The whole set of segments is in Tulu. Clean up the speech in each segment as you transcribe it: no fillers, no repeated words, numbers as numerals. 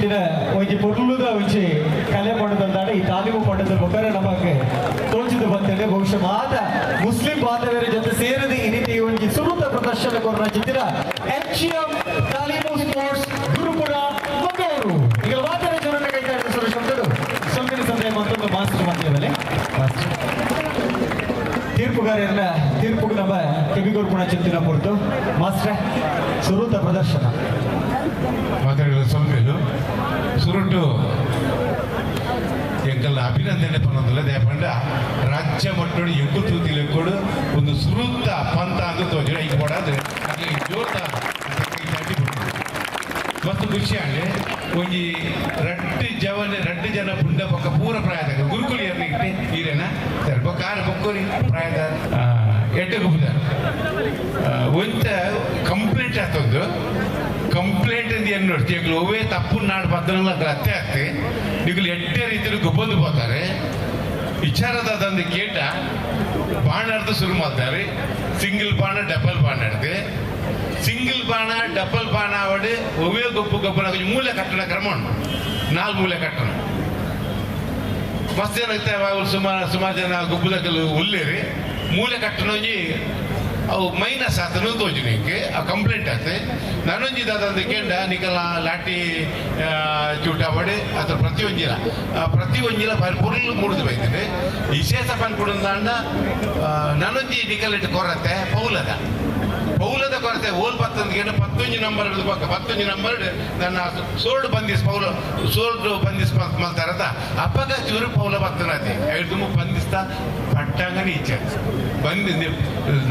ನಂಚಿನ ಒಂಜಿ ಪೊರ್ಲುದ ಒಂಜಿ ಕಲೆ ಪಂಡದಂದಾಡ ಈ ತಾಲೀಮು ಪಂಡದ ಬೊಕರೆ ನಮಕ್ ತೋಜಿದ್ ಬತ್ತೇನೆ. ಬಹುಶಃ ಮಾತ ಮುಸ್ಲಿಂ ಬಾಂಧವರ ಜೊತೆ ಸೇರಿದ ಈ ರೀತಿ ಒಂಜಿ ಸುರುತ ಪ್ರದರ್ಶನ ಕೊರ್ನ ಚಿತ್ರ ಎಂಜಿಎಂ ತಾಲೀಮು ಸ್ಪೋರ್ಟ್ಸ್, ಗುರುಪುರ, ಮಂಗಳೂರು. ಈಗ ಮಾತಾಡ ಜೋರನ್ನ ಕೈತಾ ಸುರೇಶ್ ಶಬ್ದಡು ಸೊಲ್ಮಿನ ಸಂದೇಹ ಮತ್ತೊಂದು ಮಾಸ್ಟರ್ ಮಧ್ಯದಲ್ಲಿ ಮಾಸ್ಟರ್ ತೀರ್ಪುಗಾರರ ತೀರ್ಪುಗೆ ನಮ್ಮ ಕಿವಿಗೊರ್ಪುಣ ಚಿಂತಿನ ಪೊರ್ತು. ಮಾಸ್ಟ್ರೆ, ಸುರುತ ಪ್ರದರ್ಶನ. ಮಾತಾಡಿದ ಸೊಲ್ಮೆಲು. ಸುರುಟು ಎಂಕಲ್ನ ಅಭಿನಂದನೆ ಪನ್ನೊಂದಿಲ್ಲ. ದೇಪಂಡ ರಾಜ್ಯ ಮಟ್ಟಡು ಎಂಕು ತೂತಿಲೆಕ್ಕೊಡು ಒಂದು ಸುರುತ್ತ ಪಂತ ಅಂದು ತೋಜು. ಈಗ ಕೊಡಾದ್ರೆ ಅಕ್ಲೆಗ್ ಜೋರ್ತ ಮಸ್ತ್ ಖುಷಿ ಆಂಡ್. ಒಂಜಿ ರಡ್ಡ್ ಜವನ, ರಡ್ಡ್ ಜನ ಪುಂಡ ಪಕ್ಕ ಪೂರ ಪ್ರಾಯದ ಗುರುಕುಲು ಏರ್ನಿಗೆ ಈರೇನ ಸರಿ ಬೊಕ್ಕ ಆರು ಬೊಕ್ಕೋರಿ ಪ್ರಾಯದ ಎಡ್ಡೆ ಗುಬ್ಬುದಾರ. ಒಂತ ಕಂಪ್ಲೇಂಟ್ ಆತೊಂದು ಕಂಪ್ಲೇಂಟ್ ಅಂತ ಏನು ನೋಡ್ತಿ, ಎಂಕ್ಲು ಒವ್ವೇ ತಪ್ಪು ನಾಡು ಬದ್ದನಲ್ಲ ಅತ್ತೆ ಅತ್ತೆ ನಿಗುಲು ಎಡ್ಡೆ ರೀತಿಯಲ್ಲಿ ಗೊಬ್ಬಂದು ಹೋಗ್ತಾರೆ. ವಿಚಾರದ ತಂದು ಕೇಟ ಬಾಣಾಡ್ದು ಶುರು ಮಾಡ್ತಾರೆ. ಸಿಂಗಲ್ ಬಾಣ, ಡಬಲ್ ಬಾಣ ಆಡ್ದೆ. ಸಿಂಗಲ್ ಬಾಣ, ಡಬಲ್ ಬಾಣ ಆವಡು ಒವ್ವೇ ಗೊಬ್ಬು ಗೊಬ್ಬರ ಮೂಲೆ ಕಟ್ಟಣ ಕ್ರಮ ಉಂಟು. ನಾಲ್ಕು ಮೂಲೆ ಕಟ್ಟಣ. ಮಸ್ತ್ ಜನ ಸುಮಾರು ಸುಮಾರು ಜನ ಗೊಬ್ಬುದಕಲು ಉಲ್ಲೇರಿ. ಮೂಲೆ ಕಟ್ಟಣೊಂಜಿ ಅವು ಮೈನಸ್ ಆತನು ತೋಜು ನಿಂಗೆ. ಆ ಕಂಪ್ಲೇಂಟ್ ಆತ. ನಾನೊಂಜಿ ದಾದಂದು ಕೇಂಡ ನಿಕಲ ಲಾಟಿ ಚೂಟ ಬಡೆ ಅಥವಾ ಪ್ರತಿಯೊಂಜಿಲ ಪ್ರತಿಯೊಂಜಿಲ ಬಾರಿ ಪೊರ್ಲು ಮೂಡುದು ಬೈತದೆ. ವಿಶೇಷ ಪನ್ಪುಡುಂದಾಂಡ ನಾನೊಂಜಿ ನಿಕಲಿಟ್ಟು ಕೊರತೆ ಪೌಲದ ಪೌಲದ ಕೊರತೆ. ಓಲ್ ಪತ್ತೊಂದು ಕೇಂದ್ರ 11 ನಂಬರ್ ಹಿಡಿದು ಪಕ್ಕ 11 ನಂಬರ್ ನನ್ನ ಸೋಲ್ಡ್ ಬಂದಿಸ್ ಪೌಲ ಸೋಲ್ಡ್ ಬಂದಿಸ್ ಮಲ್ತಾರತ. ಅಪ್ಪಗ ಚೂರು ಪೌಲ ಬತ್ತನತೆ ಐದು ಬಂದಿಸ್ತಾ ಪಟ್ಟಂಗನೆ ಈಚೆ ಬಂದಿ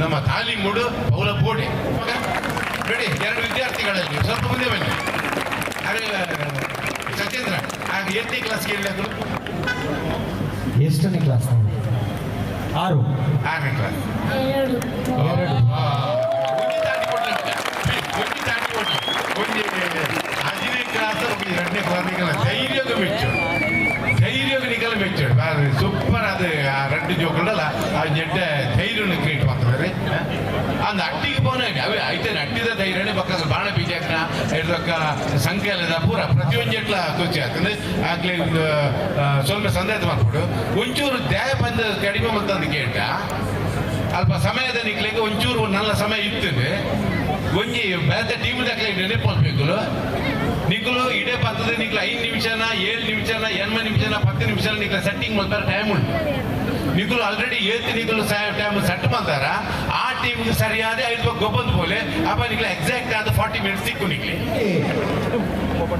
ನಮ್ಮ ತಾಲೀಮುಡು ಪೌಲ ಬೋಡೆ ಬಿಡಿ. ಎರಡು ವಿದ್ಯಾರ್ಥಿಗಳಲ್ಲಿ ಸ್ವಲ್ಪ ಮುಂದೆ ಬನ್ನಿ. ಅರೆ ಸತ್ಯೇಂದ್ರ, ಆಗ ಎಷ್ಟನೇ ಕ್ಲಾಸ್ಗೆ ಹೇಳಿದ್ರು? ಎಷ್ಟನೇ ಕ್ಲಾಸ್? ಆರು. ಆರನೇ ಕ್ಲಾಸ್. ಎರಡು. ಎರಡು. ಒಂಜಿ ದಾಟಿ ಕೊಡ್ಲಿ, ಒಂಜಿ ದಾಟಿ ಕೊಡ್ಲಿ. ಒಂಜಿ 5ನೇ ಕ್ಲಾಸ್, ಒಂಜಿ 2ನೇ ಕ್ಲಾಸ್. ನಿಕಲ ಧೈರ್ಯಗ ಮೆಚ್ಚು, ಧೈರ್ಯಗ ನಿಕಲ ಮೆಚ್ಚು. ಸೂಪರ್. ಅದು ಆ ರಡ್ಡು ಜೋಕುಂಡಲ್ಲ, ಆ ಜಡ್ಡ ಧೈರ್ಯನ ಕ್ರಿಯೇಟ್ ಮಾಡ್ತಾರೆ. ಅಂದ್ ಅಟ್ಟಿಗೆ ಪೋನ ಅವೇ ಐತೇನೆ. ಅಟ್ಟಿದ ಧೈರ್ಯನೇ ಬಕ್ಕ ಬಾಣ ಬೀಜಕ್ನ ಹಿಡ್ದಕ್ಕ ಸಂಖ್ಯೆಲ್ಲದ ಪೂರ ಪ್ರತಿಯೊಂಜೆಟ್ಲ ಖುಷಿ ಆಗ್ತದೆ. ಆಗ್ಲಿ ಒಂದು ಸ್ವಲ್ಪ ಸಂದೇಹ ಮಾಡ್ಕೊಡು. ಒಂಚೂರು ದ್ಯಾಯ ಬಂದು ಕಡಿಮೆ ಮಲ್ತಂದು ಕೇಟ ಅಲ್ಪ ಸಮಯದ ನಿಕ್ಲೆಗ್ ಒಂಚೂರು ನಲ್ಲ ಸಮಯ ಇತ್ತು. ಒಂಜಿ ಬೇತೆ ಟೀಮ್ ದಕ್ಲೆ ನೆನಪಲ್ಬೇಕು. ನಿಕುಲು ಇಡೇ ಪತ್ತದ ನಿಕ್ಲು 5 ನಿಮಿಷನ, 7 ನಿಮಿಷನ, 8 ನಿಮಿಷನ, 10 ನಿಮಿಷನ ನಿಕ್ಲ ಸೆಟ್ಟಿಂಗ್ ಮಾಡ್ತಾರೆ. ಟೈಮ್ ಉಂಟು. ನಿಕುಲು ಆಲ್ರೆಡಿ ಏತ್ ನಿಕುಲು ಟೈಮ್ ಸೆಟ್ ಮಾಡ್ತಾರ, ಆ ಟೀಮ್ಗೆ ಸರಿಯಾದ ಐದು ಗೊಬ್ಬಂದು ಪೋಲೆ. ಅಪ್ಪ ನಿಕ್ಲೆ ಎಕ್ಸಾಕ್ಟ್ ಆದ 40 ಮಿನಿಟ್ಸ್ ಸಿಕ್ಕು ನಿಕ್ಲೆ.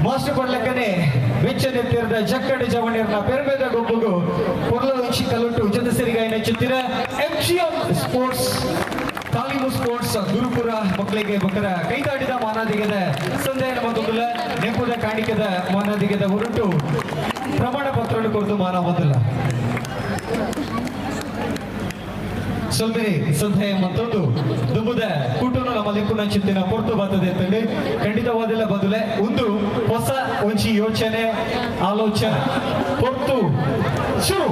ಮಾಸ್ಟರ್ ಕೊಡ್ಲಕ್ಕನೆ ಬೆಚ್ಚನೆ ತೀರದ ಜಕ್ಕಡಿ ಜವಣಿಯರ್ನ ಪೆರ್ಮೆದ ಗೊಬ್ಬುಗು ಪೊರ್ಲ ಒಂಚಿ ಕಲುಟು ಜೊತೆ ಸಿರಿಗಾಯಿ ನೆಚ್ಚುತ್ತೀರ ಎಂಜಿಎಂ ಸ್ಪೋರ್ಟ್ಸ್ ತಾಲೀಮು ಸ್ಪೋರ್ಟ್ಸ್ ಗುರುಪುರ ಮಕ್ಕಳಿಗೆ ಬಕ್ಕರ ಕೈತಾಡಿದ ಮಾನಾದಿಗದ ಸಂದೇಹ ಮತ್ತೊಂದಿಲ್ಲ. ನೆಂಪುದ ಕಾಣಿಕೆದ ಮಾನಾದಿಗದ ಹೊರಟು ಪ್ರಮಾಣ ಪತ್ರ ಕೊರತು ಮಾನ ಮೊದಲ ಸೊಲ್ಮೆರಿ ಸಂಧೆ ಮತ್ತೊಂದು ದುಂಬುದ ಕೂಟನು ನಮ್ಮ ಲಿಪ್ಪುನ ಚಿತ್ತಿನ ಪೊರ್ತು ಬರ್ತದೆ ಅಂತಂದು ಖಂಡಿತವಾದಿಲ್ಲ. ಬಂದುಲೆ ಒಂದು ಹೊಸ ಒಂಜಿ ಯೋಚನೆ ಆಲೋಚನೆ ಪೊರ್ತು ಶುರು.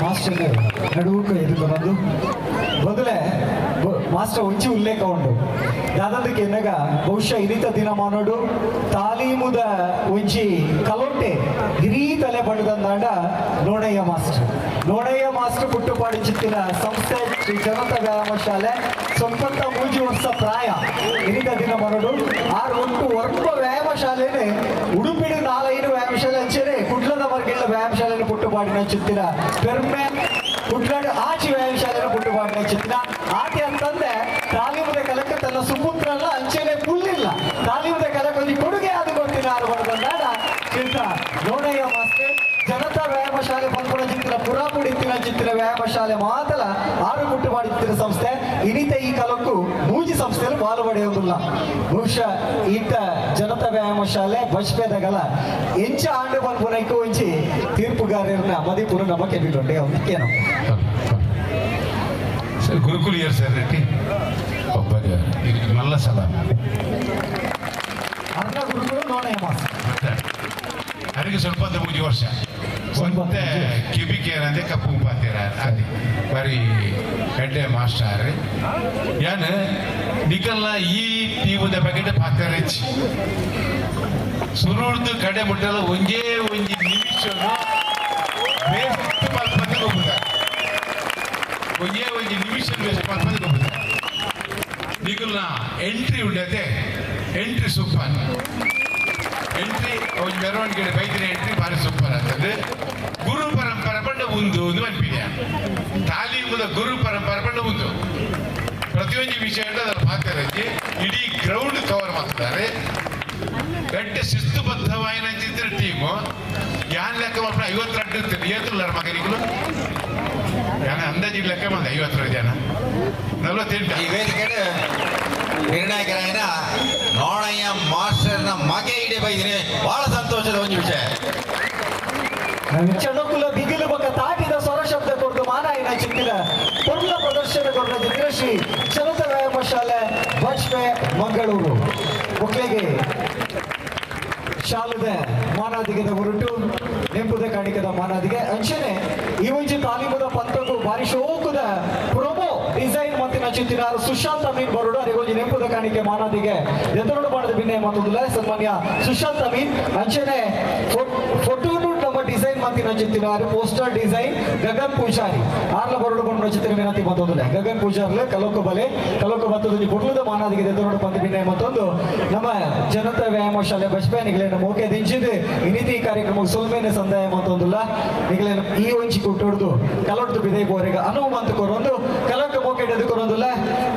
ಮಾಸ್ಟರ್ ನಡುವುಕ ಎದುಕೊಂದು ಬದಲೇ ಮಾಸ್ಟರ್ ಒಂಚಿ ಉಲ್ಲೇಖ ಉಂಟು ದಾದಂದಕ್ಕೆ ಎನ್ನಗ ಬಹುಶಃ ಇರಿತ ದಿನಮಾನೋಡು ತಾಲೀಮುದ ಒಂಜಿ ಕಲೊಟ್ಟೆ ಹಿರೀ ತಲೆ ಪಡೆದಂದಾಂಡ ನೋಣಯ್ಯ ಮಾಸ್ಟರ್. ನೋಣಯ್ಯ ಮಾಸ್ಟರ್ ಪುಟ್ಟುಪಾಡಿ ಚಿತ್ತಿನ ಸಂಸ್ಥೆ ಶ್ರೀ ಜನತಾ ವ್ಯಾಯಾಮ ಶಾಲೆ ಸ್ವಂತ 3 ವರ್ಷ ಪ್ರಾಯ ಇರಿತ ದಿನಮಾನೋಡು ಆರು ಒಟ್ಟು ವರ್ಗ ವ್ಯಾಯಾಮ ಶಾಲೆನೆ ಉಡುಪಿಡು 4-5 ವ್ಯಾಯಾಮ ಶಾಲೆ ಅಂಚೆನೆ ಕುಡ್ಲದ ವರ್ಗೆಲ್ಲ ವ್ಯಾಯಾಮ ಶಾಲೆನ ಪುಟ್ಟುಪಾಡಿನ ಚಿತ್ತಿನ ಪೆರ್ಮೆ ಕುಡ್ಲಾಡು ಆಚಿ ವ್ಯಾಯಾಮ ಶಾಲೆನ ಪುಟ್ಟುಪಾಡಿನ ಚಿತ್ತಿನ ಆಟಿ ಅಂತಂದೆ ತಾಲೀಮುದ ಕಲಕ ತನ್ನ ಸುಪುತ್ರಲ್ಲ ಅಂಚೆನೆ ಪುಲ್ಲಿಲ್ಲ ತಾಲೀಮುದ ಕಲಕ ಒಂದು ಕೊಡುಗೆ ಅದು ಗೊತ್ತಿಲ್ಲ ಆರು ಬಡದಂದಾಡ ಚಿಂತ ನೋಡಯ್ಯ ಮಾಸ್ಟರ್ ಜನತಾ ವ್ಯಾಯಾಮ ಶಾಲೆ ಪಂಪುಣ ಚಿತ್ತಿನ ಪುರಾಪುಡಿ ಇತ್ತಿನ ಚಿತ್ತಿನ ವ್ಯಾಯಾಮ ಶಾಲೆ ಮಾತಲ ಆರು ಪುಟ್ಟು ಮಾಡಿತ್ತಿನ ಸಂಸ್ಥೆ ಇನಿತ ಈ ಕಾಲಕ್ಕೂ ಮೂಜಿ ಸಂಸ್ಥೆಯಲ್ಲಿ ಪಾಲು ಪಡೆಯುವುದಿಲ್ಲ. ಬಹುಶಃ ಈತ ಜನತಾ ವ್ಯಾಯಾಮ ಶಾಲೆ ಬಚ್ಪೇದಗಲ ಎಂಚ ಆಂಡು ಪನ್ಪುನೈಕು ಒಂಜಿ ತೀರ್ಪುಗಾರರನ್ನ ಮದಿಪುರು ನಮ್ಮ ಕೆಬಿಗೊಂಡೆ ಅವನಿಕೇನು ಸರ್ ಗುರುಕುಲಿಯರ್ ಸರ್ ರೆಡ್ಡಿ ಒಬ್ಬ ಮಲ್ಲ ಸಲಾಮ್ ಅರ್ಣ ಗುರುಕುಲು ನೋಣಯ್ಯ ಮಾಸ್ಟರ್ ಅವರಿಗೆ ಸ್ವಲ್ಪ 3 ವರ್ಷ. ಒಂತೆ ಕಿಬಿ ಕೇರಂದೆ ಕಪ್ಪು ಪಾತೀರ ಅದೇ ಬರೀ ಎಡ್ಡೆ ಮಾಸ್ಟರ್. ಯಾನ್ ನಿಕಲ್ನ ಈ ಟೀಮದ ಬಗ್ಗೆ ಪಾತೆರಚ್ಚಿ. ಸುರುರ್ದು ಕಡೆ ಮುಟ್ಟಲ ಒಂಜೇ ಒಂಜಿ ನಿಮಿಷ ವೇಸ್ಟ್ ಮಲ್ಪಂದೆ ಗೊಬ್ಬುದ. ಒಂಜೇ ಒಂಜಿ ನಿಮಿಷ ವೇಸ್ಟ್ ಮಲ್ಪಂದೆ ಗೊಬ್ಬುದ. ನಿಕಲ್ನ ಎಂಟ್ರಿ ಉಂಡತೆ, ಎಂಟ್ರಿ ಸೂಪರ್ ಎಂಟ್ರಿ. ಒಂಜಿ ಮೆರವಣಿಗೆ ಬೈದಿನ ಎಂಟ್ರಿ ಭಾರಿ ಸೂಪರ್ ಆಗ್ತದೆ. ಗುರು ಪರಂಪರೆ ಪಂಡ ಉಂದು ಒಂದು ಮನ್ಪಿದೆ. ತಾಲೀಮುದ ಗುರು ಪರಂಪರೆ ಪಂಡ ಉಂದು. ಪ್ರತಿಯೊಂದು ವಿಷಯ ಅದರ ಪಾತ್ರರಂಜಿ ಇಡೀ ಗ್ರೌಂಡ್ ಕವರ್ ಮಾಡ್ತಾರೆ. ಗಟ್ಟಿ ಶಿಸ್ತುಬದ್ಧವಾಯಿನ ಟೀಮು. ಯಾನ್ ಲೆಕ್ಕ ಮಲ್ಪ 52 ಇರ್ತೀನಿ. ಏತುಲ್ಲಾರ ಮಗನಿಗಳು? ಯಾನ ಅಂದಾಜಿಗೆ ಲೆಕ್ಕ ಬಂದ 52 ಜನ, 48. ಈ ವೇದಿಕೆ ನಿರ್ಣಾಯಕರಾಯನ ನೋಣಯ್ಯ ಮಾಸ್ಟರ್ನ ಮಗೆ ಇಡೀ ಬೈದಿನಿ. ಬಹಳ ಸಂತೋಷದ ಒಂದು ವಿಷಯ. ಚಣಕುಲ ಬಿಗಿಲು ಬೊಕ ತಾಟಿದ ಸ್ವರ ಶಬ್ದ ಕೊರ್ದು ಮಾನಾಯಿನ ಚಿತ್ತಿದ ಪೊರ್ಲ ಪ್ರದರ್ಶನ ಕೊರ್ನ ಚಿತ್ರ ಶ್ರೀ ಜನತ ವ್ಯಾಯಾಮ ಶಾಲೆ, ಬಜ್ಪೆ, ಮಂಗಳೂರು. ಮಕ್ಕಳಿಗೆ ಶಾಲದ ಮಾನಾದಿಗೆದ ಉರುಟು ನೆಂಪುದ ಕಾಣಿಕದ ಮಾನಾದಿಗೆ. ಅಂಚನೆ ಈ ಒಂಜಿ ತಾಲೀಮುದ ಪಂತಗು ಬಾರಿ ಶೋಕುದ ಪ್ರೊಮೋ ಡಿಸೈನ್ ಮಂತಿನ ಚಿತ್ತಿನಾರು ಸುಶಾಂತ್ ಅಮೀನ್ ಬರುಡು. ಅರೆಗೊಂಜಿ ನೆಂಪುದ ಕಾಣಿಕೆ ಮಾನಾದಿಗೆ ಎದುರುಡು ಮಾಡದ ಬಿನ್ನೆ ಮತ್ತೊಂದುಲ ಸನ್ಮಾನ್ಯ ಸುಶಾಂತ್ ಅಮೀನ್. ಅಂಚನೆ ಫೋಟೋನು ನಮ್ಮ ಡಿಸೈನ್ ಮಂತಿನ ಚಿತ್ತಿನಾರು ಪೋಸ್ಟರ್ ಡಿಸೈನ್ ಗಗನ್ ಪೂಜಾರಿ ಆರ್ಲ ಬರುಡು ಬಂಡ ಚಿತ್ರ ವಿನಂತಿ ಮತ್ತೊಂದುಲ. ಗಗನ್ ಪೂಜಾರ್ಲೆ ಕಲೋಕ ಬಲೆ ಕಲೋಕ ಬತ್ತದೊಂಜಿ ಬೊಡ್ಲುದ ಮಾನಾದಿಗೆ ಎದುರುಡು ಪಂತ ಬಿನ್ನೆ ಮತ್ತೊಂದು. ನಮ್ಮ ಜನತಾ ವ್ಯಾಯಾಮ ಶಾಲೆ ಬಜ್ಪೆ ನಿಗಲೇನ ಮೋಕೆ ದಿಂಚಿದ್ ಇನಿತಿ ಈ ಕಾರ್ಯಕ್ರಮ ಸೊಲ್ಮೇನೆ ಸಂದಾಯ ಮತ್ತೊಂದುಲ್ಲ. ನಿಗಲೇನ ಈ ಒಂಜಿ ಕುಟ್ಟೊಡ್ದು ಕಲೊಡ್ದು ಬಿದೆ ಬೋರೆಗ ಅನುವು ಮಂತ್ ಕೊರೊಂದು ಕಲಕ ಮೋಕೆ ಎದು ಕೊರೊಂದುಲ್ಲ.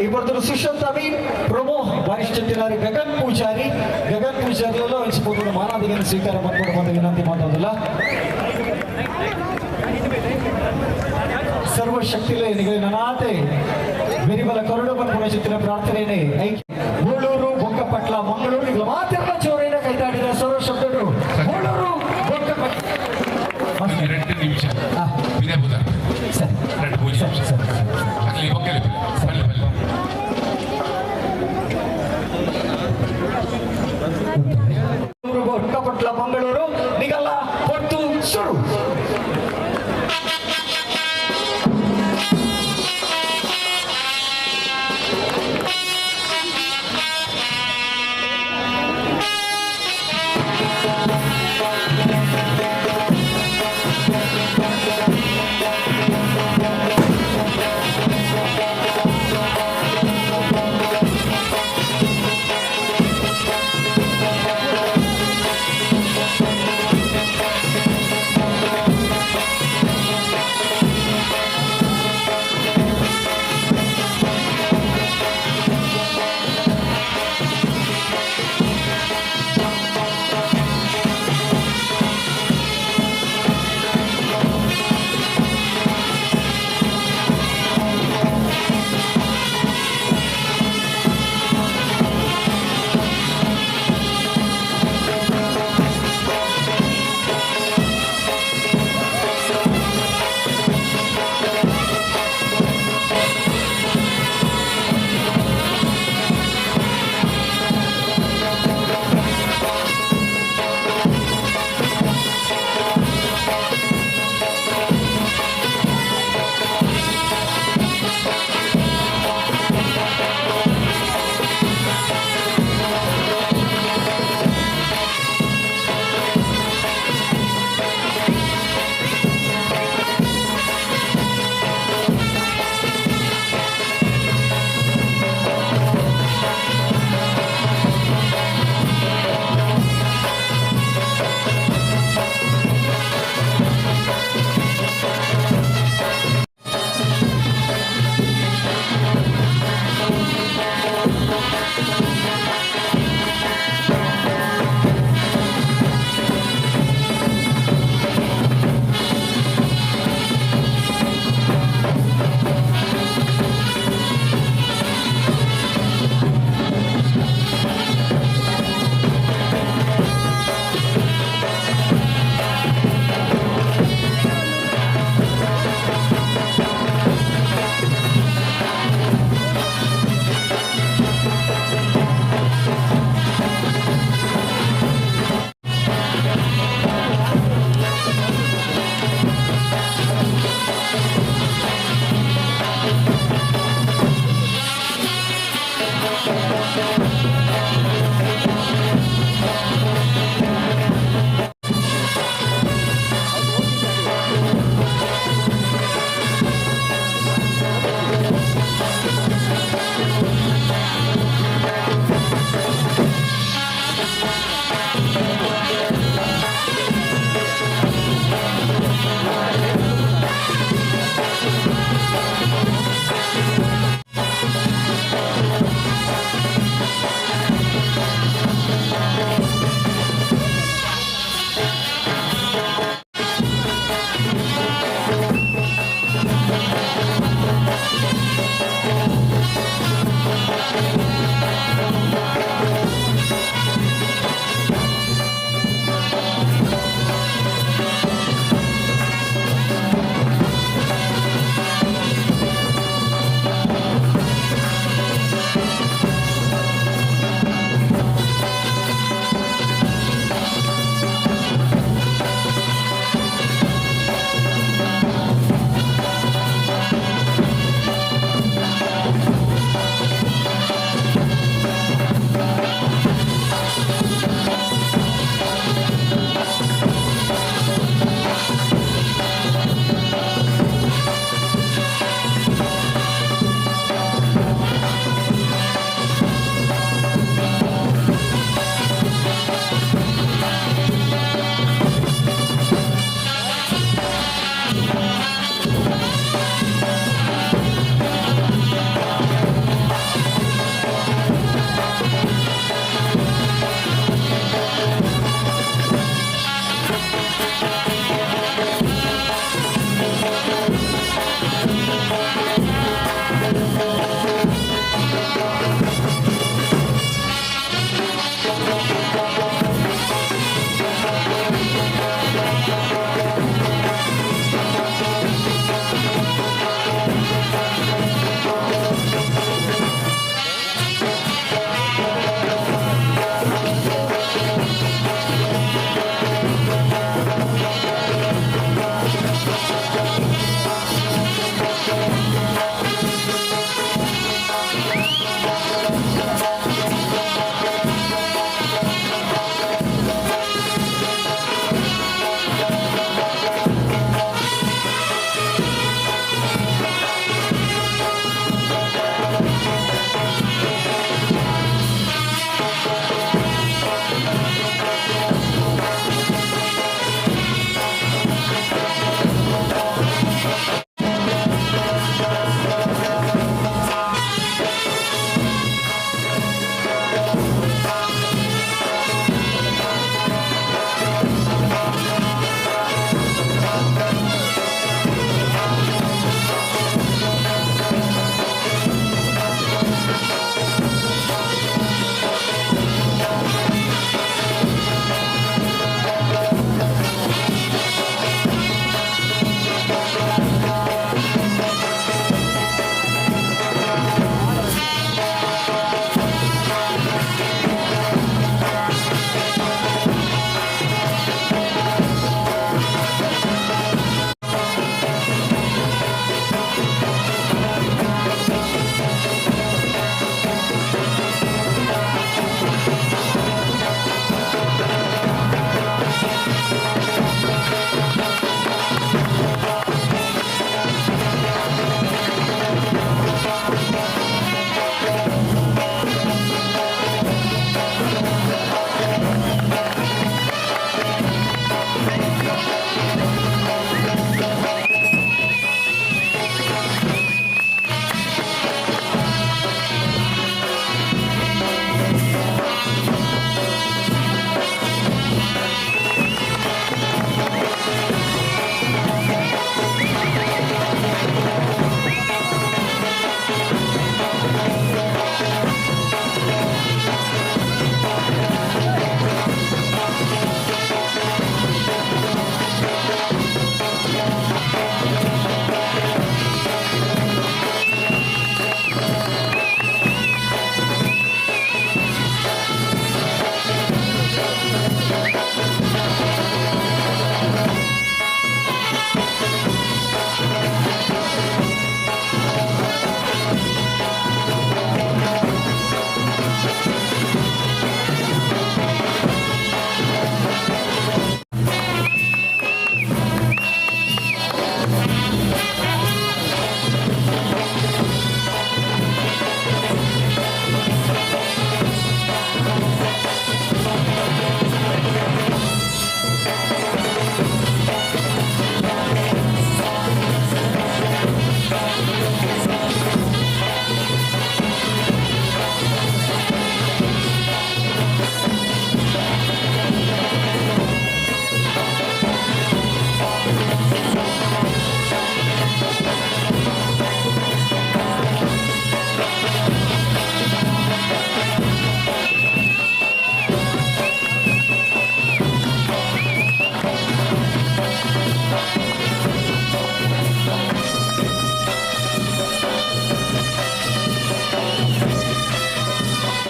ಈ ಬರ್ತರು ಸುಶಾಂತ್ ಅಮೀನ್, ಪ್ರೊಮೋ ಬಾರಿಶ್ ಚಿತ್ತಿನಾರಿ ಗಗನ್ ಪೂಜಾರಿ. ಗಗನ್ ಪೂಜಾರಿಲೆಲ್ಲ ಒಂಜಿ ಪೊರ್ಲುದ ಮಾನಾದಿಗೆನ ಸ್ವೀಕಾರ ಮಾಡ್ಕೊಂಡು ಬಂದ ವಿನಂತಿ ಮಾತೊಂದುಲ್ಲ. ಸರ್ವಶಕ್ತಿಲೇ ನಿಗಲೇನ ನನಾತೆ ಬೆರಿಬಲ ಕರುಡ ಪನ್ಪುನ ಚಿತ್ತಿನ ಪ್ರಾರ್ಥನೆನೇ. ಬೋಳೂರು ಬೊಕ್ಕಪಟ್ಲ ಮಂಗಳೂರು ನಿಗಲ ಮಾತಿರ್ನ ಚೋರೇನ ಕೈತಾಡಿದ ಸರ್ವ ಶಬ್ದಗಳು ಬೋಳೂರು ಬೊಕ್ಕಪಟ್ಲ. ಒಂದು 2 ನಿಮಿಷ ವಿನಯ ಬುಧ. ಸರಿ. 2 ಪೂಜೆ. ಸರಿ ಸರಿ. ಆಗಲಿ, ಬೊಕ್ಕಲಿ ಬಲ್ಲೆ ಬಲ್ಲೆ. ಬೊಕ್ಕಪಟ್ಲ ಮಂಗಳೂರು.